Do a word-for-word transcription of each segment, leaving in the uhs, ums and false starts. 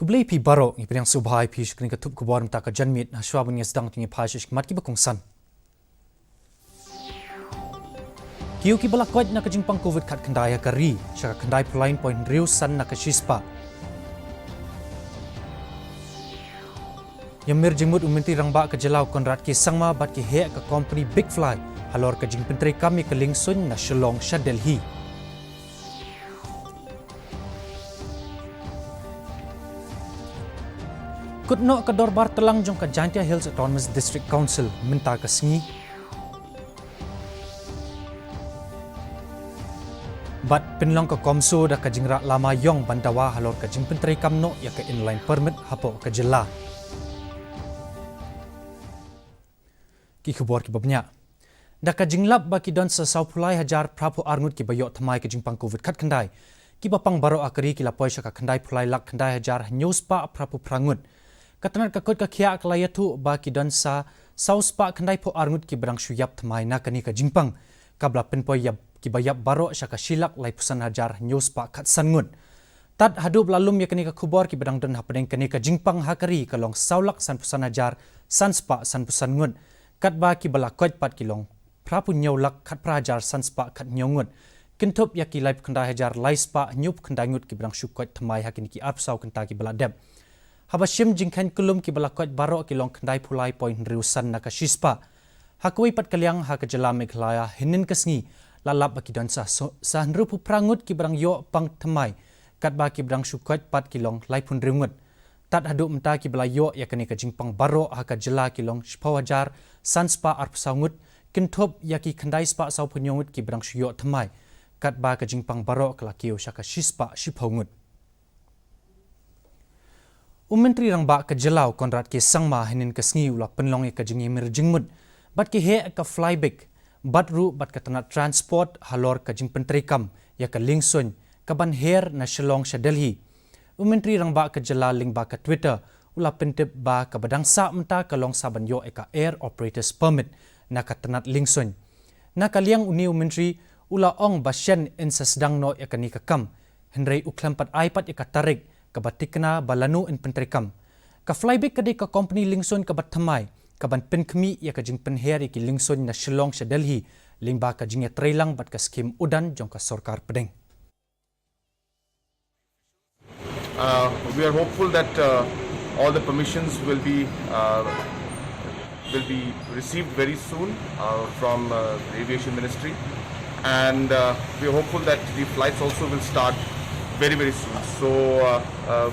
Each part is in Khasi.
Khublei phi baroh, ngi pdiang sngewbha ïa phi sha kane ka thup khubor mynta ka janmiet, ha shuwa ban ïa sdang to ngin ïa phai sha ki mat kiba kongsan. Kiew kiba la koit na ka jingpang covid khatkhyndai ha ka ri, sha ka khyndai phew lai point hynriew san na ka shispah. Ïamir jingmut u Myntri Rangbah ka jylla u Conrad K Sangma bad ki heh ka kompani Big Fly halor ka jingpyntreikam ïa ka liengsuiñ na Shillong sha Delhi. Kut noh ka dorbar tlang jong ka Jaintia Hills Autonomous District Council mynta ka sngi. Bad pynlong ka CoMSO da ka jingrah lama ïong ban dawa halor ka jingpyntreikam noh ïa ka inline permit hapoh ka jylla. Ki khubor kiba bniah. Da ka jinglap ba ki don sa saw phew lai hajar phra phew ar ngut kiba ïoh thymmai ka jingpang covid khatkhyndai. Kiba pang baroh ha ka ri ki la poi sha ka khyndai phew lai lak khyndai hajar hynñiew spah phra phew phra ngut. Ka tnat ka koit ka khiah ka la ïathuh ba ki don sa saw spah khyndai phew ar ngut kiba dang shu ïap thymmai na kane ka jingpang, kaba la pynpoi ïa kiba ïap baroh sha ka shi lak lai phew san hajar hynñiew spah khatsan ngut. Tad haduh ba la lum ïa kane ka khubor, kiba dang don hapdeng kane ka jingpang ha ka ri ka long saw lak san phew san hajar san spah san phew san ngut, katba kiba la koit pat ki long phra phew hynñiew lak khatphra hajar san spah khathynñiew ngut, kynthup ïa ki lai phew khyndai hajar lai spah hynñiew phew khyndai ngut kiba dang shu koit thymmai ha kine ki arphew saw kynta kiba la dep. Haba shim jingkheiñ kyllum, kiba la koit baroh ki long khyndai phew lai point hynriew san na ka shispah. Ha kawei pat ka liang, ha ka jylla Meghalaya hynnin ka sngi la lap ba ki don sa, sa hynriew phew phra ngut kiba dang ïoh pang thymmai, katba kiba dang shu koit pat ki long lai phew hynriew ngut. Tad haduh mynta kiba la ïoh ïa kane ka jingpang baroh ha ka jylla ki long shiphew hajar san spah arphew saw ngut, kynthup ïa ki khyndai spah saw phew hynñiew ngut kiba dang shu ïoh thymmai, katba ka jingpang baroh ka la kiew sha ka shi spah shiphew ngut. U Myntri Rangbah ka jylla u Conrad K Sangma hynnin ka sngi u la pynlong ïa ka jingïamir jingmut bad ki heh ka Flybic bad ruh bad ka tnat transport halor ka jingpyntreikam ïa ka liengsuiñ kaban her na Shillong sha Delhi. U Myntri Rangbah ka jylla lyngba ka Twitter u la pyntip ba kaba dang sah mynta ka long sa ban ïoh ïa ka Air Operators Permit na ka tnat liengsuiñ. Na ka liang une u Myntri u la ong ba shen yn sa sdang noh ïa kane ka kam, hynrei u khlem pat ai pat ïa ka tarik kaba thikna ba lano yn pyntreikam. Ka Flybic ka dei ka kompani liengsuiñ kaba thymmai kaban pynkhmih ïa ka jingpynher ïa ki liengsuiñ na Shillong sha Delhi lyngba ka jingïatreilang bad ka skhim udan jong ka sorkar pdeng. Uh, we are hopeful that uh, all the permissions will be uh, will be received very soon uh, from uh, the aviation ministry, and uh, we are hopeful that the flights also will start very, very soon. So uh, uh,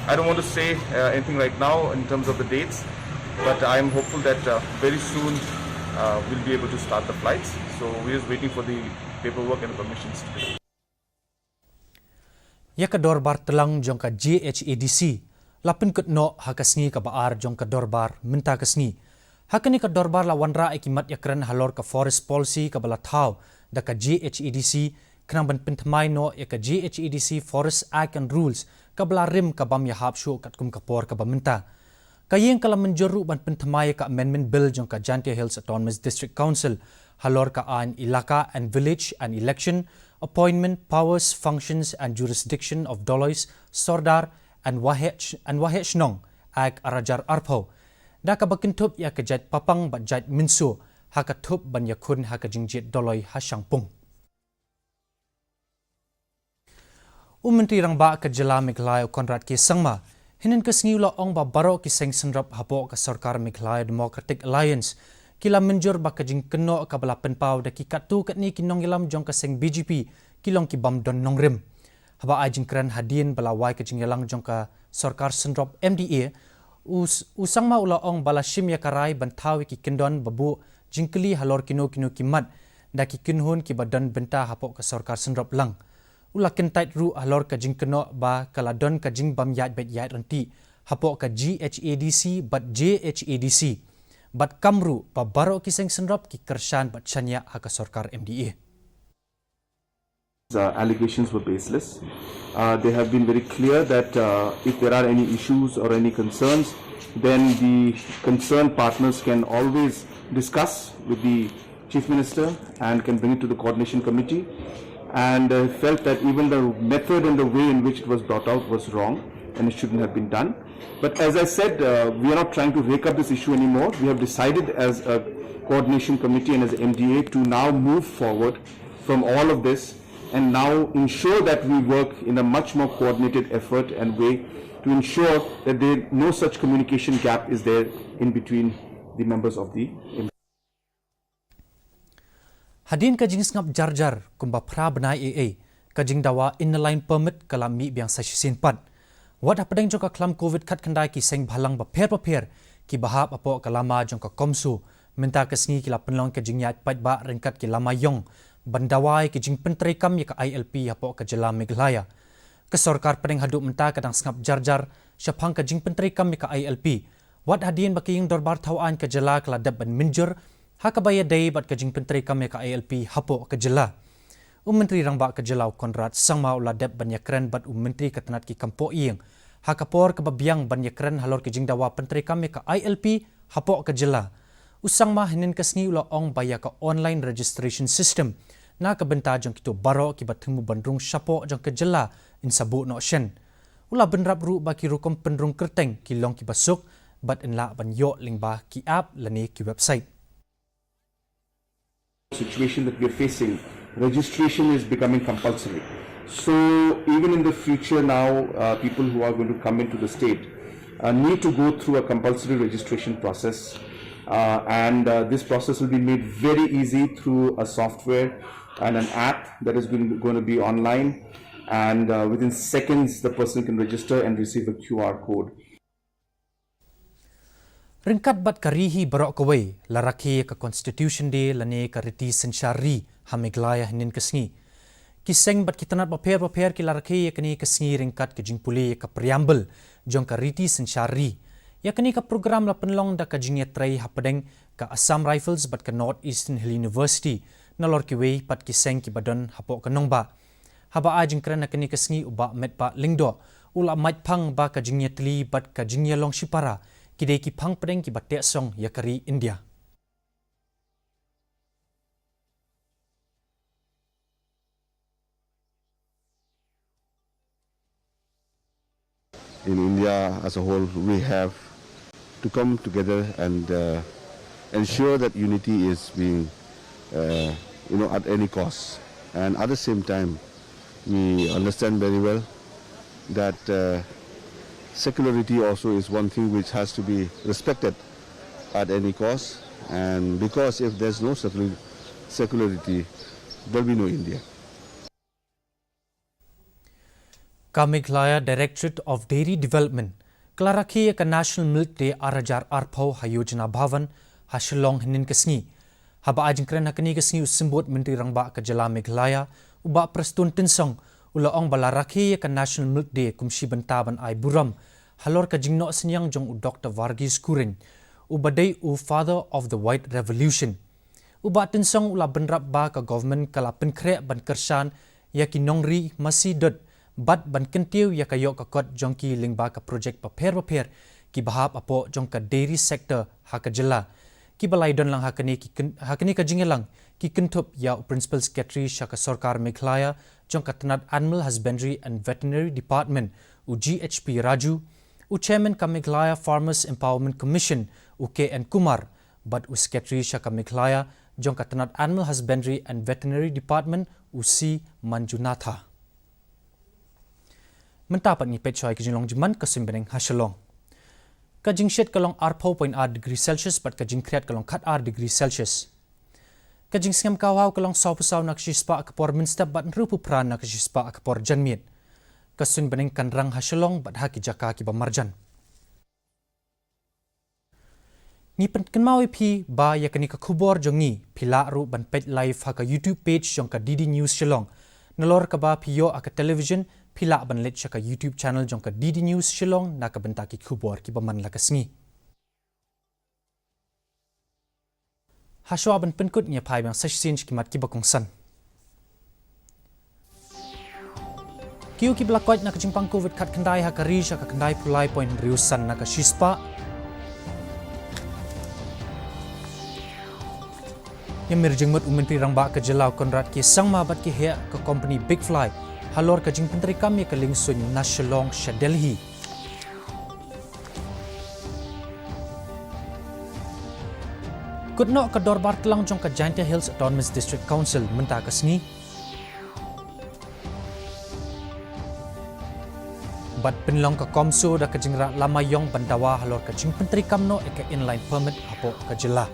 I don't want to say uh, anything right now in terms of the dates, but I am hopeful that uh, very soon uh, we'll be able to start the flights. So we're just waiting for the paperwork and the permissions to be. Ïa ka dorbar tlang jong ka J H A D C la pynkut noh ha ka sngi kaba ar jong ka dorbar mynta ka sngi. Ha kane ka dorbar la wanrah ïa ki mat ïakren halor ka forest policy kaba la thaw da ka J H A D C, khnang ban pynthymmai noh ïa ka J H A D C Forest Act and Rules kaba la rim ka bym ïahap shuh katkum ka por kaba mynta. Ka ïing ka la mynjur ruh ban pynthymmai ïa ka Amendment Bill jong ka Jaintia Hills Autonomous District Council halor ka aiñ Elaka and Village and Election, Appointment, Powers, Functions and Jurisdiction of Dolois, Sordar and Waheh, and Waheh Shnong, Act ar hajar arphew, da kaba kynthup ïa ka jait papang bad jait mynshuh ha ka thup ban ïakhun ha ka jingjied doloi ha shangpung. U Myntri Rangbah ka jylla Meghalaya u Conrad K Sangma hynnin ka sngi u la ong ba baroh ki seng synrop hapoh ka sorkar Meghalaya Democratic Alliance ki la mynjur ba ka jingkynnoh kaba la pynpaw da ki katto katne ki nongïalam jong ka seng B J P ki long ki bym don nongrim. Haba ai jingkren hadien ba la wai ka jingïalang jong ka sorkar synrop M D A, u, u Sangma u la ong ba la shim ïa ka rai ban thaw ïa ki kyndon ba buh jingkylli halor kino kino ki mat da ki kynhun kiba don bynta hapoh ka sorkar synrop lang. U la kyntait ruh halor ka jingkynnoh ba ka la don ka jingbym ïaid beit ïaid ryntih hapoh ka G H A D C bad J H A D C, bad kam ruh ba baroh ki seng synrop ki kyrshan bad shaniah ha ka sorkar M D A. Uh, allegations were baseless. Uh, they have been very clear that uh, if there are any issues or any concerns, then the concerned partners can always discuss with the Chief Minister and can bring it to the coordination committee, and uh, felt that even the method and the way in which it was brought out was wrong. and it shouldn't have been done. But as I said, uh, we are not trying to rake up this issue anymore. We have decided as a coordination committee and as a M D A to now move forward from all of this and now ensure that we work in a much more coordinated effort and way to ensure that there, no such communication gap is there in between the members of the M D A. Hadien ka jingsngap jarjar kumba phra bnai ei ei, ka jingdawa Inner Line Permit ka la mih biang sa shisien pat. Wat hapdeng jong ka khlam Covid khatkhyndai, ki seng bhalang bapher bapher kiba hap hapoh ka lama jong ka CoMSO mynta ka sngi ki la pynlong ka jingïaid paidbah ryngkat ki lama ïong ban dawa ïa ka jingpyntreikam ïa ka I L P hapoh ka jylla Meghalaya. Ka sorkar pdeng haduh mynta ka dang sngap jarjar shaphang ka jingpyntreikam ïa ka I L P, wat hadien ba ka ïing dorbar thaw aiñ ka jylla ka la dep ban mynjur ha kaba ïadei bad ka jingpyntreikam ïa ka I L P hapoh ka jylla. U Myntri Rangbah ka jylla, u Conrad Sangma, u la dep ban ïakren bad u Myntri ka tnat ki kam pohïing ha ka por kaba biang ban ïakren halor ka jingdawa pyntreikam ïa ka I L P hapoh ka jylla. U Sangma hynnin ka sngi u la ong ba ïa ka online registration system na ka bynta jong kito baroh kiba thmu ban rung shapoh jong ka jylla yn sa buh noh shen. U la bynrap ruh ba ki rukom pynrung kyrteng ki long kiba suk bad yn lah ban ïoh lyngba ki app lane ki website. Situation that we are facing, registration is becoming compulsory. So even in the future now, uh, people who are going to come into the state uh, need to go through a compulsory registration process. Uh, and uh, this process will be made very easy through a software and an app that is going, going to be online. And uh, within seconds, the person can register and receive a Q R code. Ryngkat bad ka ri hi baroh kawei, la rakhe ïa ka Constitution Day lane ka riti synshar ri ha Meghalaya hynnin ka sngi. Ki seng bad ki tnat bapher bapher ki la rakhe ïa kane ka sngi ryngkat ka jingpule ïa ka preamble jong ka riti synshar ri. Ïa kane ka program la pynlong da ka jingïatrei hapdeng ka Assam Rifles bad ka North Eastern Hill University, nalor kiwei pat ki seng kiba don hapoh ka nongbah. Haba ai jingkren ha kane ka sngi, u Bah Metbah Lyngdoh u la mait phang ba ka jingïatylli bad ka jingïalong shipara ki dei ki phang pdeng kiba teh song ïa ka ri India. In India as a whole, we have to come together and uh, ensure that unity is being, uh, you know, at any cost. And at the same time, we understand very well that uh, secularity also is one thing which has to be respected at any cost. And because if there's no secular- secularity, there'll be no India. Ka Meghalaya Directorate of Dairy Development ka la rakhe ïa ka National Milk Day ar hajar arphew ha Yojana Bhavan ha Shillong hynnin ka sngi. Haba ai jingkren ha kane ka sngi, u Symbud Myntri Rangbah ka jylla Meghalaya, u Bah Prestone Tynsong, u la ong ba la rakhe ïa ka National Milk Day kum shi bynta ban ai burom halor ka jingnoh synñiang jong u Doctor Verghese Kurien, uba dei u Father of the White Revolution. U Bah Tynsong u la bynrap ba ka government ka la pynkhreh ban kyrshan ïa ki nongri masi dud bad ban kyntiew ïa ka ïoh ka kot jong ki lyngba ka projek bapher bapher kiba hap hapoh jong ka dairy sector ha ka jylla. Kiba la ïadon lang ha kane ki kyn- ha kane ka jingïalang ki kynthup ïa u Principal Secretary sha ka Sorkar Meghalaya jong ka tnat Animal Husbandry and Veterinary Department, u G H P Raju, u Chairman ka Meghalaya Farmers Empowerment Commission, u K N Kumar, bad u Secretary sha ka Meghalaya jong ka tnat Animal Husbandry and Veterinary Department, u C Manjunatha. Mynta pat ngin peit shuwa ïa ki jinglong jingman ka suiñbneng ha Shillong. Ka jingshit ka long arphew point ar degree Celsius bad ka jingkhriat ka long khatar degree Celsius. Ka jingsngem kawhaw ka long sawphew saw na ka shispah ha ka por mynstep bad hynriewphew phra na ka shispah ha ka por janmiet. Ka suiñbneng kan rang ha Shillong bad ha ki jaka kiba marjan. Ngi pynkynmaw ïa phi ba ïa kane ka khubor jong ngi phi lah ruh ban peit live ha ka YouTube page jong ka D D News Shillong. Nalor kaba phi ïoh ha ka television, phi lah ban leit sha ka YouTube channel jong ka D D News Shillong na ka bynta ki khubor kiba man la ka sngi. Hashwa ban pynkut, ngi ïa phai biang sa shisien sha ki mat kiba kongsan. Kiew kiba la koit na ka jingpang Covid khatkhyndai ha ka ri sha ka khyndaiphew lai point hynriew san na ka shispah. Ïa mir jingmut u Myntri Rangbah ka jylla, u Conrad K Sangma, bad ki heh ka kompani Big Fly halor ka jingpyntreikam ïa ka liengsuiñ na Shillong sha Delhi. Kut noh ka dorbar tlang jong ka Jaintia Hills Autonomous District Council mynta ka sngi. Bad pynlong ka CoMSO da ka jingrah lama ïong ban dawa halor ka jingpyntreikam noh ïa ka inline permit hapoh ka jylla.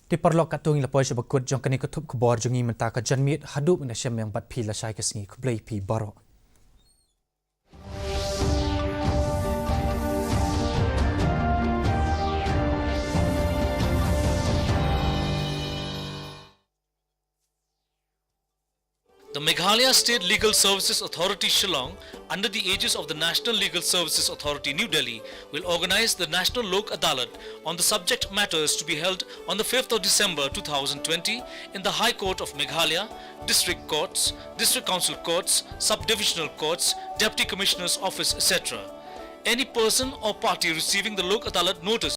Te paralok, katto ngi la poi sha ba kut jong kane ka thup khubor jong ngi mynta ka janmiet. Haduh mynta shem ïa bad phi lashai ka sngi, khublei phi baroh. The Meghalaya State Legal Services Authority Shillong, under the aegis of the National Legal Services Authority New Delhi, will organize the National Lok Adalat on the subject matters to be held on the fifth of December two thousand twenty in the High Court of Meghalaya, District Courts, District Council Courts, Subdivisional Courts, Deputy Commissioner's Office, et cetera. Any person or party receiving the Lok Adalat notice